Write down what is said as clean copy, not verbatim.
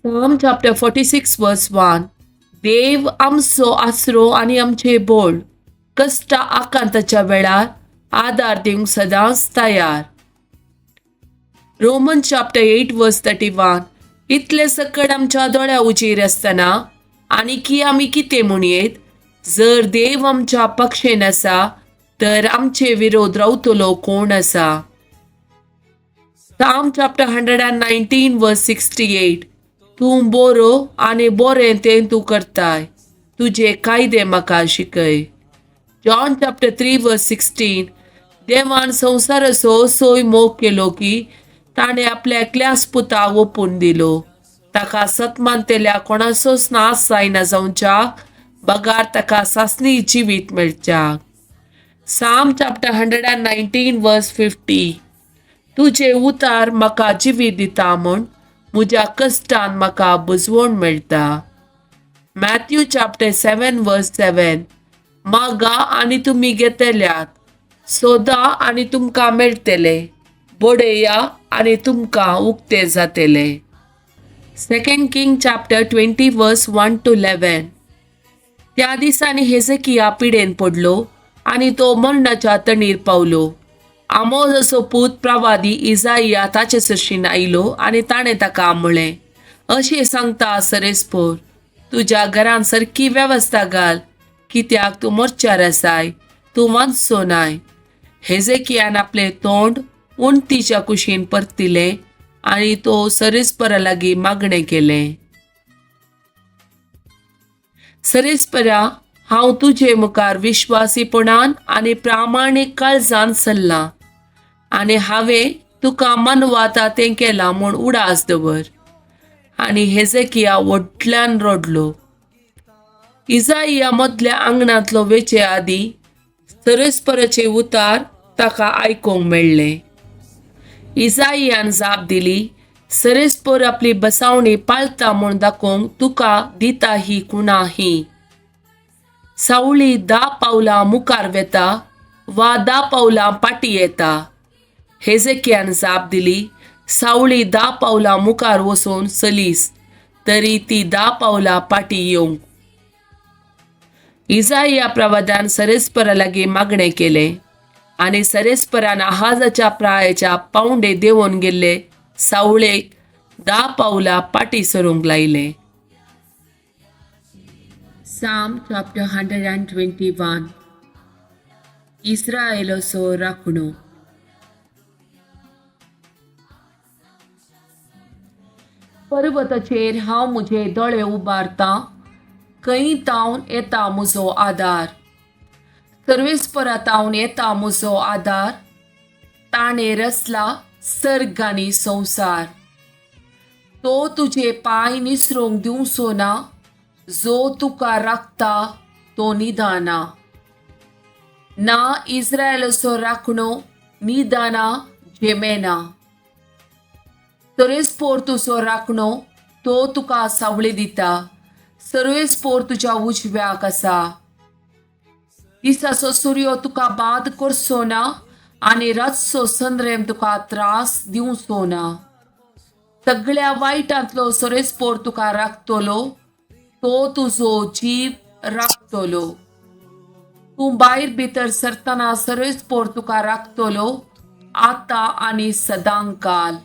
Psalm chapter 46 verse 1. देव आमचो आसरो आनी आमचे बोळ, कश्टा आकांताच्या वेळार आदार दिवंक सदांच तयार. Roman chapter 8 verse 31. इतले सकट आमच्या दोळ्या उजेर आसतना आनी की आमी कितें म्हणयेत? जर देव आमच्या पक्षेन आसा तर आमचे विरोध रावतलो कोण आसा? Psalm chapter 119 verse 68. तूं बरो आनी बरें तें तूं करताय, तुजे कायदे म्हाका शिकय. John chapter 3 verse 16. देवान संवसाराचो असोय मोग केलो की ताणें आपल्या एकल्याच पुताक ओपून दिलो, ताका सतमानतेल्या कोणाचोच नाश जायना जावच्याक, बगार ताका सासणी जिवीत मेळच्याक. Psalm chapter 119 verse 50. तुजे उतार म्हाका जिवीत दिता म्हूण म्हज्या कश्टान म्हाका बुजवण मेळटा. Matthew chapter 7 verse 7. मागा आनी तुमी घेतल्यात, सोदा आनी तुमकां मेळटले, बडया आनी तुमकां उक्ते जातले. Second King chapter 20 verse 1 to 11. त्या दिसांनी हेजकिया पिडेन पडलो आनी तो मरणाच्या तणीर पावलो. आमोजाचो पूत प्रवादी इजाइया ताचे सरशीन आयलो आनी ताणें ताका म्हळें, अशें सांगता सरेस्पोर, तुज्या घरान सारकी वेवस्था घाल, कित्याक तूं मोर्चार आसाय, तूं वांचचो नाय. हेजेकियान आपलें तोंड उंटीच्या कुशीन परतिलें आनी तो सरेस्परा लागीं मागणें केलें. सरेस्परा, हांव तुजे मुखार विश्वासीपणान आनी प्रामाणीक काळजान चल्लां आनी हांवें तुका मनवाता तें केलां म्हूण उडास दवर. आनी हेजेकिया व्हडल्यान रडलो. इजाइया मदल्या आंगणांतलो वेचे आदीं सरेस्पराचे उतार ताका आयकूंक मेळ्ळें. इजाइयान जाप दिली, सरेस्पोर आपली बसावणी पाळता म्हूण दाखोवंक तुका दिता ही कुणा ही. सावळी 10 पावलां मुखार वेता वा 10 पावलां फाटीं येता? हेजेकियान जाप दिली, सावळी 10 पावलां मुखार वचून चलीस तरी ती 10 पावलां फाटीं येवंक. इजाइया प्रवादान सरेस्परा लागीं मागणें केलें आनी सरेस्परान आहाजाच्या प्रायाच्या पावंडे देंवोवन गेल्ले सावळेक 10 पावलां फाटीं सरूंक लायलें. Psalm chapter 121. इस्रायलाचो राखणो. पर्वताचेर हांव म्हजे दोळे उबारतां, खंय तावन येता म्हजो आदार? सर्वेस्परा तावन येता म्हजो आदार, ताणें रचला सर्ग आनी संवसार. तो तुजे पांय निसरूंक दिवचो ना, जो तुका राखता तो निदाना. ना इस्रायलाचो राखणो निदाना जेमेना. सर्वेस्पोर तुजो राखणो, तो तुका सावळी दिता, सर्वेस्पोर तुज्या उजव्याक आसा. दिसाचो सुर्यो तुका बाद करचो ना आनी रातचो संद्रेम तुका त्रास दिवचो ना. सगळ्या वायटांतलो सर्वेस्पोर तुका राखतलो, तो तुजो जीव राखतलो. तूं भायर भितर सरतना सर्वेस्पोर तुका राखतलो, आतां आनी सदांकाल.